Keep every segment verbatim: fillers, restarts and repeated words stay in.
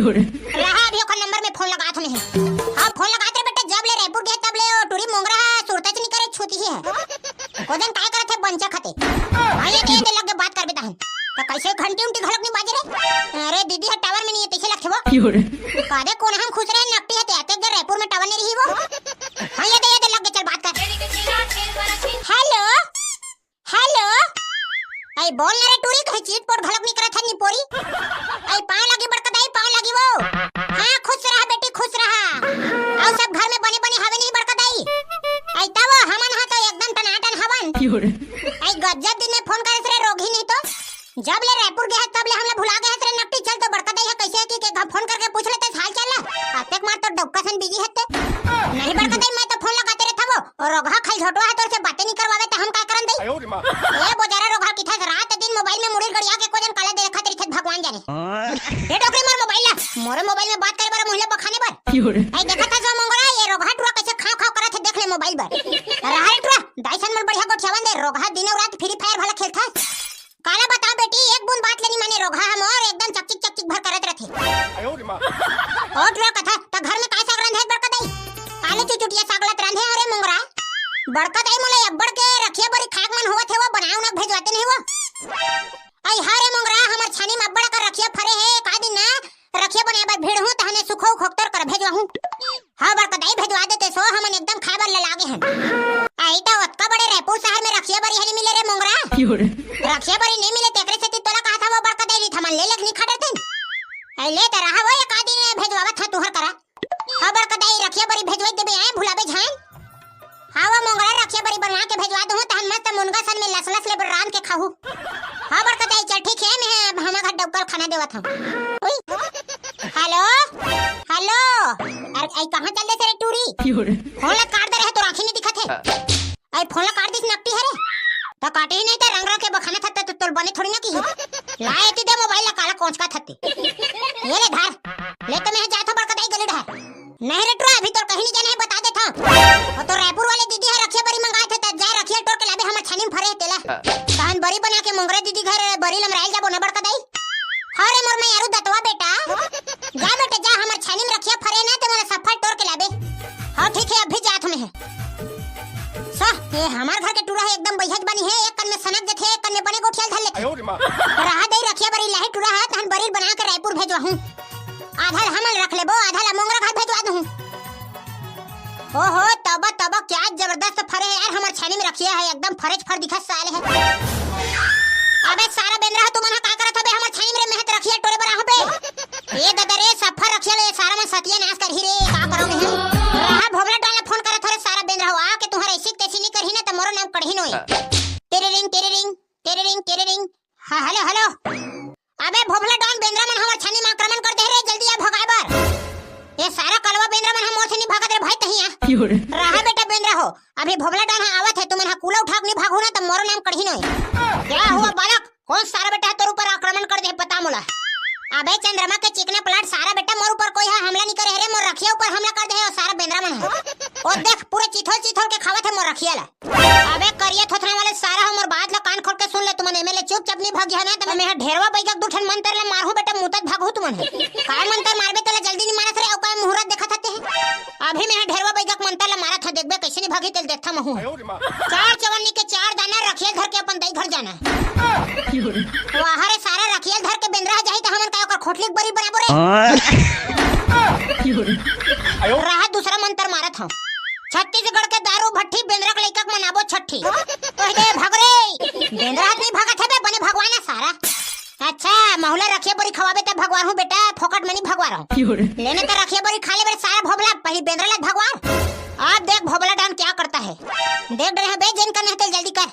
रहा, अभी ओकर नंबर में फोन लगात हूँ मैं। हाँ, फोन लगात रे बेटा, जब ले रायपुर गे तब ले ओ टूरी मोंगरा हा सुरता च नी करे, छूती ही है। कोजन काय करत है बंचा खाते। हाँ, ये दे, ये दे, लग के बात कर बेटा हम। तो कैसे घंटी उंटी घलक नहीं बाजे रे? अरे दीदी है, टावर में नहीं है, तैसे लगथे वो। कादे कोन हम खुश रहे, नकटी है ते आते जर रायपुर में टावर नहीं रही वो। हाँ, ये दे, ये दे, लग के चल बात कर। Hello, hello. आई बोल ना रे टूरी, कहीं चीट पोट घलक नहीं करत है निपोरी। आई पाँव लागी बड़का दाई, पाँव लागी वो। हाँ, खुश रहा बेटी, खुश रहा। अउ सब घर में बने बने हवे नहीं बड़का दाई? आई तब हमन हा तो एकदम टनाटन हवन। आई गज्जब दिन में फोन करे रे रोगही नहीं तो। जब ले रायपुर गे हस, तब ले हमला भुला गे हस रे नकटी। चल तो बड़का दाई है कैसे है कि के घर फोन करके पूछ लेते हाल चाल ला। अतेक मार तो डौका सन बिजी हते। नहीं बड़का दाई, मैं तो फोन लगाते रहता वो। और रोगहा खल झोटवा है, तोर से बातें नहीं करवावे तो हम का करन दई? ए बोजारा रोगहा किथस रात दिन मोबाइल में मुड़ी गड़िया के कोजन काले देखत रहिथे भगवान जाने। दे डोकरी मोर मोबाइल ला। मोरे मोबाइल में बात करे बर मुहले बखाने बर। आई देखत हस वो मोंगरा, ये रोगहा टुरा कैसे खाव खाव करत है, देख ले मोबाइल बर। रहा रे टुरा, दाई सन मोर बढ़िया गोठियावन दे, रोगहा दिनों रात फ्री फायर भला खेलथस। काला बताओ बेटी, एक बूंद बात ले नी माने रोगहा हमर एकदम चकचिक चकचिक भर करत रथे। ओ टुरा कथा, त घर में काय साग रांधे बड़का दाई? आलू चुचुटिया साग लत रांधे। अरे मोंगरा, बड़का दाई मोला अब्बड़ के रखिया बरी खाक मन होवत हे, वो बनाए उना भेजवाते नहीं वो। आई हाँ रे मोंगरा, हमर छानी में अब्बड़ का रखिया फरे है, का दिन ना रखिया बनाए बर भीड़ हूँ, तहने सुखो खोखतर कर भेजवा हूँ। हाँ बड़का दाई भेजवा देते सो, हमन एकदम खाए बर ललागे हन। आई त ओतका बड़े रायपुर शहर में रखिया बरी हनी मिले रे मोंगरा। रखिया बरी नहीं मिले तेकरे सेती तोला कहा था वो बड़का दाई, नहीं थमन ले लेक नहीं खा डरते। आई ले त रहा वो एक आदि ने भेजवावत था तुहर करा। हाँ बड़का दाई रखिया बरी भेजवाई देबे, आए भुलाबे झान। हाँ वो मोंगरा रखिया बरी बनवा के भेजवा दूँ, तहन मस्त मुनगा सन में लस लस ले रांध के खाहू। हाँ बड़का दाई चल ठीक है, मैं अब हमार घर डबकल खाना देवत हूँ। उई। Hello, hello. अरे आई कहाँ चल दे रे टूरी? फोन ला काट दे रहे, तोर आँखी नहीं दिखत है। आई फोन ला काट दिस नकटी हरे। त काटे ही नहीं त रंग रंग के बखाना थत्ते तो तोल बने थोड़ी ना की। ला एती दे मोबाइल ला, काला कोंच का थत्ते। ये ले धर। ले तो मैं जात हूँ बड़का दाई गली डहर। नहीं रे टुरा, अभी तोर कहीं नहीं जाना है, बता देता हूँ। और तो रायपुर वाले दीदी है रखिया बरी मंगाए थे, तब जाए रखिया टोर के लाबे, हमर छानी में फरे है तेला। तहन बरी बना के मोंगरा दीदी घर बरी लमराइल जाबो ना बड़का दाई। हाँ रे मोर मैं यारू दतवा बेटा, जा बेटा जा, हमर छानी में रखिया फरे ना, ते मोला सफल टोर के लाबे। हाँ ठीक है, अभी जात हूँ मैं। सो, ये हमार घर के टूरा है, एकदम बैहज बनी है, एक कन में सनक जथे, एक कन में बने गोठियाल धर लेथे। रहा दई रखिया बरी लाही टूरा है, तहन बरी बना के रायपुर भेजवा हूँ। आधा ल हमन रख लेबो, आधा ल मोंगरा घर भेजवा दूँ। ओहो, तब तब क्या जबरदस्त फरे है यार, हमर छानी में रखिया है, एकदम फरेज फर दिखत साले है। अबे सारा बेंदरा हो, तुमन ह का करत हबे हमर छानी में रे, मेहत रखिया टोरे बर आहबे। ए ददा रे, सफर रखिया ले, सारा मन सतिया नाश करही रे, का करव नहीं। रहा भोबला डाल फोन करत हरे सारा बेंदरा हो, आके तुहर ऐसी तैसी नहीं करही ना त मोरो नाम कढ़ी नोई। टेरेरिंग, टेरेरिंग, टेरेरिंग, टेरेरिंग। हाँ, हेलो, हेलो। अबे भोभला डॉन, बेंदरा मन हमर छानी में आक्रमण कर दे रे, जल्दी आ भगाए बर। ये सारा कलवा बेंदरा मन हम मोर से नहीं भागत रे भाई, तही आ। रहा बेटा बेंदरा हो, अभी भोभला डॉन ह आवत है, तुमन ह कूला उठा के नहीं भागू ना त मोरो नाम कढ़ी नोई। क्या हुआ बालक, कौन सारा बेटा है तोर ऊपर आक्रमण कर दे, बता मोला। अबे चंद्रमा के चिकना प्लाट, सारा बेटा मोर ऊपर कोई है हमला नहीं करे है रे, मोर रखिया ऊपर हमला कर दे है और सारा बेंदरा मन है। और देख पूरे चिथोल चिथोल के खावत है मोर रखिया ला। अबे करिया थोथना वाले सारा हो, मोर बात ला कान खोल के सुन ले। तुमन एमएलए चुपचाप नहीं भागिया ना, त मैं ढेरवा बैगा के दू ठन मंतर ला मारहूं बेटा, मुतत भागहू तुमन है। काय मंतर मारबे तेला जल्दी नहीं मानत रे, अउ काय मुहूर्त देखत हते है। अभी मैं ढेरवा बैगा के मंतर ला मारत ह, देखबे कैसे नहीं भागी तेल देखता महू है। चार चवन्नी के चार दाना रखियल धर के अपन दई घर जाना। वाह रे सारा रखियल धर के बेंदरा जाही त हमन का ओकर खोटली के बरी बनाबो रे। रहा दूसरा मंतर मारत हूँ। छत्तीसगढ़ के दारू भट्ठी, बेंदरा के लइका के मनाबो छट्ठी। कह दे, "भग रे।" बेंदरा हाथ नहीं भगत है बे, बने भगवान है सारा। अच्छा, महुला रखिया बोरी खवाबे त भगवान हूँ बेटा, फोकट में नहीं भगवा रहूँ। लेने त रखिया बोरी खा ले बे सारा भोबला, पहली बेंदरा लग भगवान। अब देख भोबला डॉन क्या करता है। देख डरे हैं बे, जेन करने हैं तेल जल्दी कर।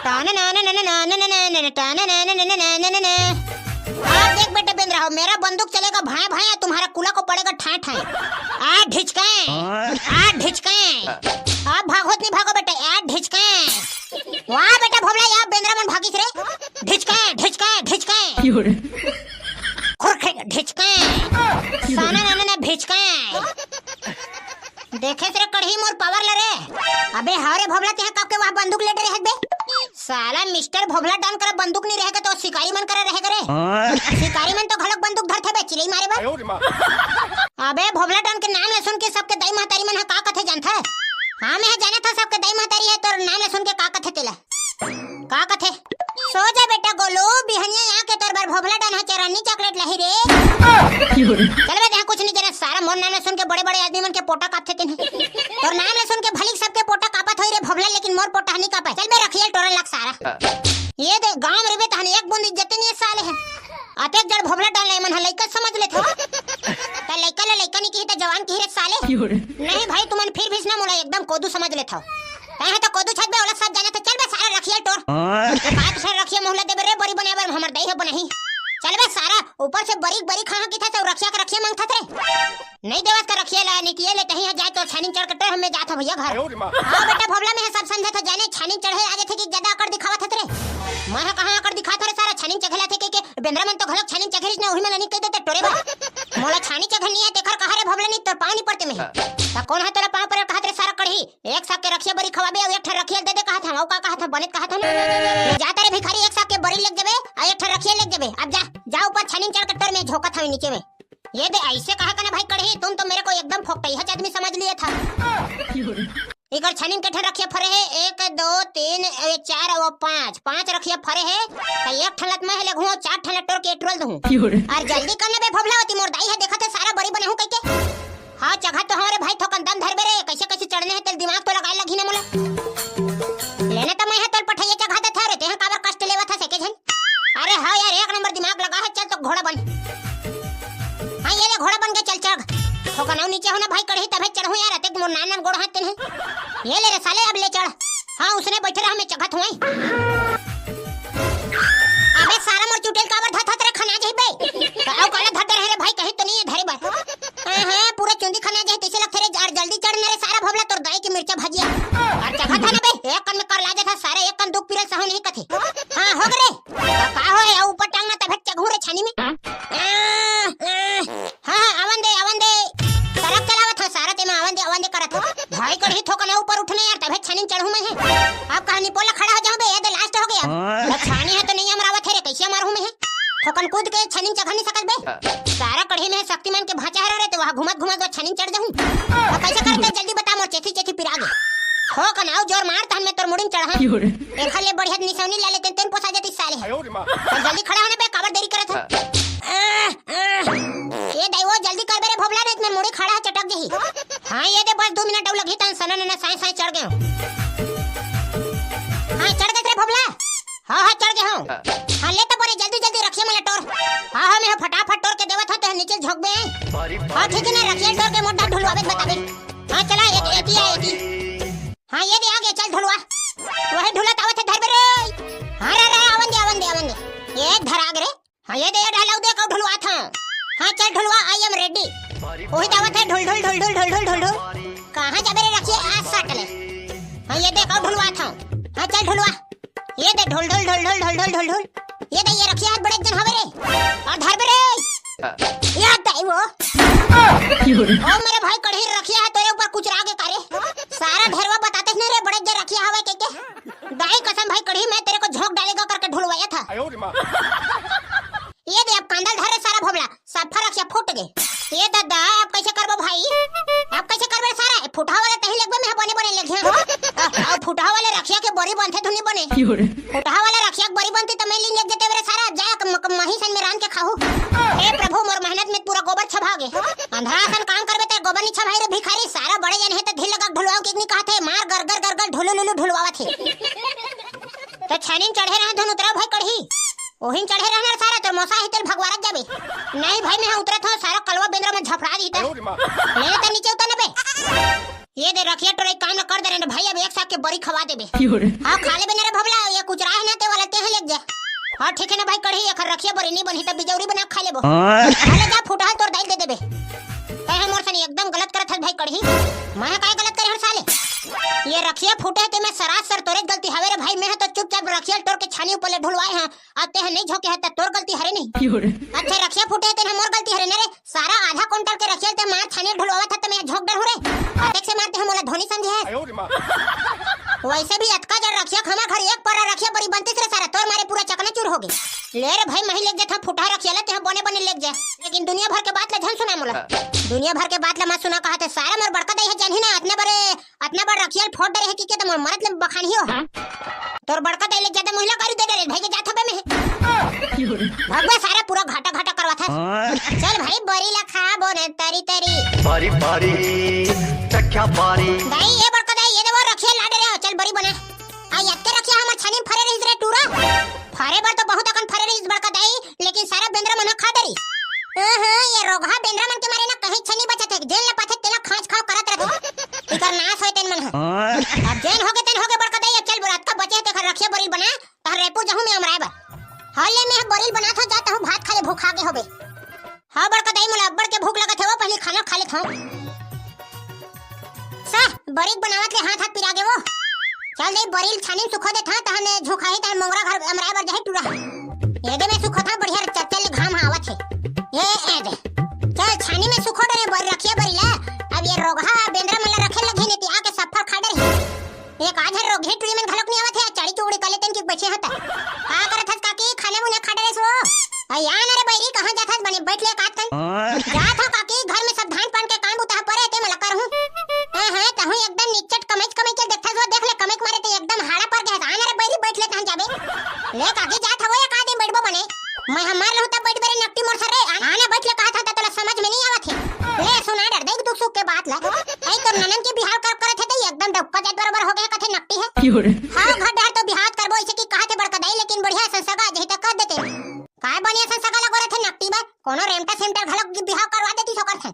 टाना ना ना ना ना ना ना ना ना ना, टाना ना ना ना ना ना ना ना ना। अब देख बेटा बेंदरा हो, मेरा बंदूक चलेगा भाया भाया, तुम्हारा कुला को पड़ेगा ठाए ठाए। आ ढिचके, आ ढिचके। अब भागो नहीं भागो बेटा, आ ढिचके। वाह बेटा भोबला, या बेंदरा मन भागिस रे। ढिचके, ढिचके, ढिचके। खुरखे ढिचके। साना ना ना ना भिचके। देखे रे कढ़ी मोर पावर ला रे। अबे हव रे भोबला, तेहा कब के वह बंदूक ले डरे हस बे? साला मिस्टर भोबला डॉन करा बंदूक नहीं रहेगा तो शिकारी मन करा रहेगा रे। शिकारी मन तो घलक बंदूक धरथे पे चिलई मारे बर। अबे भोभला टोन के नाम ल सुन के सबके दाई महतारी मन ह का कथे जानथे? हाँ, मैं ह जानत हंव सबके दाई महतारी ह तोर नाम ल सुन के का कथे तेला। का कथे? सो जा बेटा गोलू, बिहनिया यहाँ के तोर बर भोभला टोन ह चरन्नी चॉकलेट लाही रे। चल बे, तेहा कुछ नहीं जानत सारा, मोर नाम ल सुन के बड़े-बड़े आदमी मन के पोटा कापथे तेन। तोर नाम ल सुन के भलिक सबके पोटा कापत होई रे भोभला, लेकिन मोर पोटा ह नहीं कापे। चल बे रखियल टोरन लग सारा। ये दे गांव में रहिबे तहन एक बूंद इज्जत नहीं है साले है। अतेक जड़ भोभला टोन ल एमन ह लइका समझ लेथे। त लइका ल लइका नहीं किही त जवान किही रे साले। नहीं भाई, तुमन फिर भी ना मोला एकदम कोदू समझ लेथव। तैं ह त कोदू छस बे, ओला सब जानत हे। चल बे सारा रखियल टोर। का दूसरा रखिया मोहला देबे रे, बरी बनाए बर हमर दाई ह बनाही। चल बे सारा, ऊपर से बरी बरी खाहा किथस अउ रखिया के रखिया मांगथस रे। नहीं देवस का रखिया ला, नहीं तिये ले तहीं ह जाए तोर छानिम चढ़ के टोर, हमें जात ह भैया घर। हाँ बेटा भोभला, मैं ह सब समझत हंव, जाने छानिम चढ़े आ जाथे कि ज्यादा अकड़ दिखावत हस रे। मैं ह कहाँ अकड़ दिखात हंव रे सारा, छानिम चघे लाथे के, के बेंदरा मन तो घलोक छानिम चघे रिहिस ना, उही मन ल नहीं कहि देते टोरे बर। मोला छानी चघे नहीं आय, तेखर कहा रे भोभला, नहीं तोर पाँव नहीं पड़ते मैं। त कोन ह तोला पाँव परे कहत रे सारा कढ़ही? एक साग के रखिया बरी खवाबे अउ एक ठन रखिया दे दे कहत हंव, अउ का कहत हंव, बने त कहत हंव ना। ले जा त रे भिखारी, एक साग के बरी लेग जबे अउ एक ठन रखिया लेग जबे। अब जा, जा ऊपर छानी में चढ़ के टोर, मैं झोंकत हंव नीचे में। ये दे, ऐसे कहा कना भाई कढ़ही, तुम तो मेरे को एकदम फोकटैहच आदमी समझ लिए था। एकर छानी में के ठन रखिया फरे हे? एक, दो, तीन, ए, चार अउ पाँच, पाँच रखिया फरे हे। त एक ठन ल त मैं ह लेगहूं, चार ठन ल टोर के टोर दूं। अरे जल्दी कर ना बे भोभला, ओती मोर दाई ह देखत हे सारा बरी बनाहूं कहिके। हाँ, चघत तो हंव रे भाई, थोकन दम धरबे रे, कैसे कैसे चढ़ने हे तेला दिमाग तो लगाए लगही ना मोला। लेना त मैं ह तोला पठइया चघा देथंव रे, तेहा काबर कष्ट लेवत हस एके झन। अरे हाँ यार, एक नंबर दिमाग लगा हे, चल तो घोड़ा बन। हाँ, ये ले घोड़ा बन के चल चढ़। थोकन अउ नीचे हो ना भाई कढ़ही, तभे चढ़हूं यार, अतेक मोर नान नान गोड़ हाथ तेन हे। ये ले रे साले, अब ले चढ़। हाँ, उसने बैठे रहा, मैं चघत हंव। अबे सारा मोर चुटेल काबर धत हस रे, खना जाही बे। त अउ काला धत रहे रे भाई, कहीं तो नहीं है धरे बर। हाँ, हाँ, पूरा चुंदी खना जाही, तैसे लगथे रे, यार जल्दी चढ़ ना रे सारा भोभला, तोर दाई के मिर्चा भजिया। अउ चघत हंव ना बे, एक कन में करला जाथे सारा, एक कन दुख पीरा ल सहव नहीं कथे। हाँ, हो गे रे। का, का होय? अउ ऊपर टांग ना तभे चघहूं रे छानी में। आ, आ, हाँ, हाँ, आवन दे, आवन दे। सरक चलावत हंव सारा, तेमा आवन दे, आवन दे करत हंव। भाई कढ़ही थोकन ऊपर उठ ना यार, तभे छानी में चढ़हूं मैं ह। अब कहानी पोला खड़ा हो जाहूं बे, ये दे last हो गे। त छानी ह तो नहीं अमरावत हे रे, कैसे अमरहूं मैं ह? थोकन कूद के छानी में चघा नहीं सकस बे। सारा कढ़ही में शक्तिमान के भांचा हरंव रे, त वहां घूमत घूमत वो छानी में चढ़ जाहूं। अब कैसे करते जल्दी बता, मोर चेथी चेथी पिरा गे। थोकन अउ जोर मार, तहन मैं तोर मुड़ी में चढ़हूं। एखर ले बढ़िया निसौनी ला लेते, तेन पोसा जाती साले। त जल्दी खड़ा हो ना बे, काबर देरी करत हस? आ, आ। ये दाई वो जल्दी कर बे रे भोभला, नहीं त मैं मुड़ी खड़ा ह चटक जाही। हाँ, ये दे बस दू मिनट अउ लगही, तहन सना नना साए साए चढ़ गेंव। हाँ, चढ़ गेस रे भोभला। हाँ, हाँ, चढ़ गेंव। हाँ, ले त बरे जल्दी जल्दी रखिया मन ल टोर। हाँ, हाँ, मैं ह फटाफट टोर के देवत हंव, तेहा नीचे झोंकबे। हाँ, ठीक हे ना, रखिया ल टोर के मोर डाहर ढुलवाबे त बताबे। हाँ, चला, एती, एती आ, एती। हाँ, ये दे आ गे, चल ढुलवा। वही ढुलत आवत हे, धर बे रे। हाँ, रे, रे, आवन दे, आवन दे, आवन दे। ये धरा गे रे। हाँ, ये दे, ये डाहर ले देख, अउ ढुलवात हंव। हाँ, चल ढुलवा, I am ready। वही त आवत हे, ढुल, ढुल, ढुल। कहाँ जाबे रे रखिया, आ सट ले। हाँ, ये देख, अउ ढुलवात हंव। हाँ, चल ढुलवा। ये दे, ढुल, ढुल। ये दे, ये रखिया ह बड़े जन हवे रे। अउ धर बे रे। या दाई वो। ओ मेरे भाई, कढ़ही रखिया ह तोरे ऊपर कुचरा गे का रे? सारा ढेरवा बतातेस ना रे, बड़े जन रखिया हवे कहिके। दाई कसम भाई कढ़ही, मैं तेरे को झोंक डालेगा करके ढुलवाया था। ये दे, अब कांदा ल धर रे सारा भोभला, सफा रखिया फूट गे। ये ददा, अब कैसे करबो भाई? अब कैसे करबे सारा? ए फुटहा वाला तहीं लेगबे, मैं ह बने बने लेगेंव। अउ फुटहा वाले रखिया के बरी बनथे धुन नहीं बने। फुटहा वाला रखिया के बरी बनती त मैं ली लेग जतेंव रे सारा, अब जा क-, क-, मही सन में रांध के खाहू। हे प्रभु, मोर मेहनत में पूरा गोबर छभा गे। अंधरा असन काम करबे त गोबर नहीं छभाही रे भिखारी, सारा बड़े जन हे त ढील लगा के ढुलवाव के नहीं कहत हे, मार गर गर गर गर ढुलु लुलु ढुलवावत हे। त छानी में चढ़े रहे धुन उतराव भाई कढ़ही। ओही में चढ़े रहे ना सारा, तोर मोसा ही तेल भगवारत जाबे। नहीं भाई, मैं ह उतरत हंव, सारा कलवा बेंदरा में झफड़ा दिही त। ले ले त नीचे उतर ना बे। ये दे रखिया टोरे काम न कर दे रे ना भाई, अब एक साग के बरी खवा देबे। हाँ, खा लेबे ना रे भोभला, ये कुचरा हे ना ते वाला, तेहा लेग जा। हाँ, ठीक हे ना भाई कढ़ही, एखर रखिया बरी नहीं बनही त बिजौरी बना के खा लेबो। अरे जा फुटहा ल तोर दाई ल दे देबे। तैं ह मोर सन एकदम गलत करत हस भाई कढ़ही। मैं ह काय गलत करे हंव साले? ये रखिया फूटे हे तेमा सरासर तोरे गलती हवे रे भाई, मैं ह तो चुपचाप रखिया ल टोर के छानी ऊपर ले ढुलवाए हंव, अब तेहा नहीं झोंके हस त तोर गलती हरे नहीं। अच्छा रखिया फूटे हे तेन ह मोर गलती हरे ना रे, सारा आधा कुंटल के रखिया ल तें मार छानी ल ढुलवावत हस त मैं ह झोंक डरहूं रे। अतेक से मार तेहा मोला धोनी समझे हस। वैसे भी अतका जड़ रखिया के हमर घर एक पर्रा रखिया बरी बनतिस रे सारा, तोर मारे पूरा चकनाचूर हो गे। ले रे भाई, मही लेग जाथंव फुटहा रखिया ल, तेहा बने बने लेग जा। लेकिन झन सुना मोला। दुनिया भर के बात ला मत सुना कहत हे। सारा मोर बड़का दाई हे जानही ना, अतना बड़े, अतना बड़ रखिया ल फोड़ डरे हे कि के त मोर मरत ले बखानही हो। तोर बड़का दाई ले ज्यादा मोहिला गारी दे डरे, भाई के जात हबे में। भगवा सारा पूरा घाटा घाटा करवा था। चल भाई, बरी ला खा बोने तरी तरी। बारी बारी चख्या बारी। दाई, ये बड़का दाई, ये दे वो रखिया ला डरे हो, चल बरी बना। आ यत्ते रखिया हमर छानी में फरे रहिस रे टूरा। फरे बर तो बहुत अकन फरे रहिस बड़का दाई, लेकिन सारा बेंदरा मन ह खा डरिस। हाँ, हाँ, ये रोगहा बेंदरा मन के मारे ना कहीं छनी बचत हे, जेन ल पाथे तेला खांच खाव करत रथे। इकर नाश होय तेन मन ह। अब जेन होगे तेन होगे बड़का दाई, अब चल बोला, अतका बचे हे तेखर रखिया बरी बना, तहर रेपू जहूं में अमराए बर। हले में बरी ल बनात हो, जा तहूं भात खा ले, भूख आगे होबे। हाँ बड़का दाई, मोला अब्बड़ के भूख लगत हे, वो पहली खाना खा लेत हूँ। सा, बरी के बनावत ले हाथ हाथ पिरा गे वो। चल दे, बरी ल छानी में सुखो देत हाँ, तहन झुकाही, तहन मोंगरा घर अमराए बर जाही टूरा। ये दे मैं सुखो था, बढ़िया चच्चल ले घाम हाँ आवत हे। ये, ए दे। चल छानी में सुखो डरे बरी रखिया बरी ला। अब ये रोगहा बेंदरा मन ला रखे लगे ने, ते आके सफर खा डरे। एक आध रोगही टुरी मन घलोक नहीं आवत हे, चाड़ी चुगड़ी कर लेते कि बचे हता। का करत हस काकी, खाना मुना खा डरे सो? अया ना रे बैरी, कहाँ जात हस बने, बैठ ले कात कन। जात हो काकी, घर में सब धान पान के काम बुता परे, ते मला करहूँ। हाँ, हाँ, तहूँ एकदम निचट कमाई कमाई के देखत हो, देख ले कमाई के मारे ते एकदम हाड़ा पर गया। आना रे बैरी, बैठ ले तहन जाबे। ले काकी जात हवो, एक आदमी बैठबो बने। मैं हमार रहूँ तब बैठ बेरे नकटी मोर सर रे। आ-, आना बैठ ले कहत हता तोला समझ में नहीं आवत हे। ले सुना डर दे दुख सुख के बात ला। ऐ तोर ननन के बिहाव कर करत हे त एकदम डबका जात बरोबर हो गया कथे नकटी हे। हाँ, घर डहर तो बिहाव करबो ऐसे कि कहत हे बड़का दाई, लेकिन बढ़िया संसगा जही तक कर देते। काय बढ़िया संसगा लगो रहथे नकटी बर? कोनो रेमटा सेमटा घलो बिहाव करवा देती सो करथे।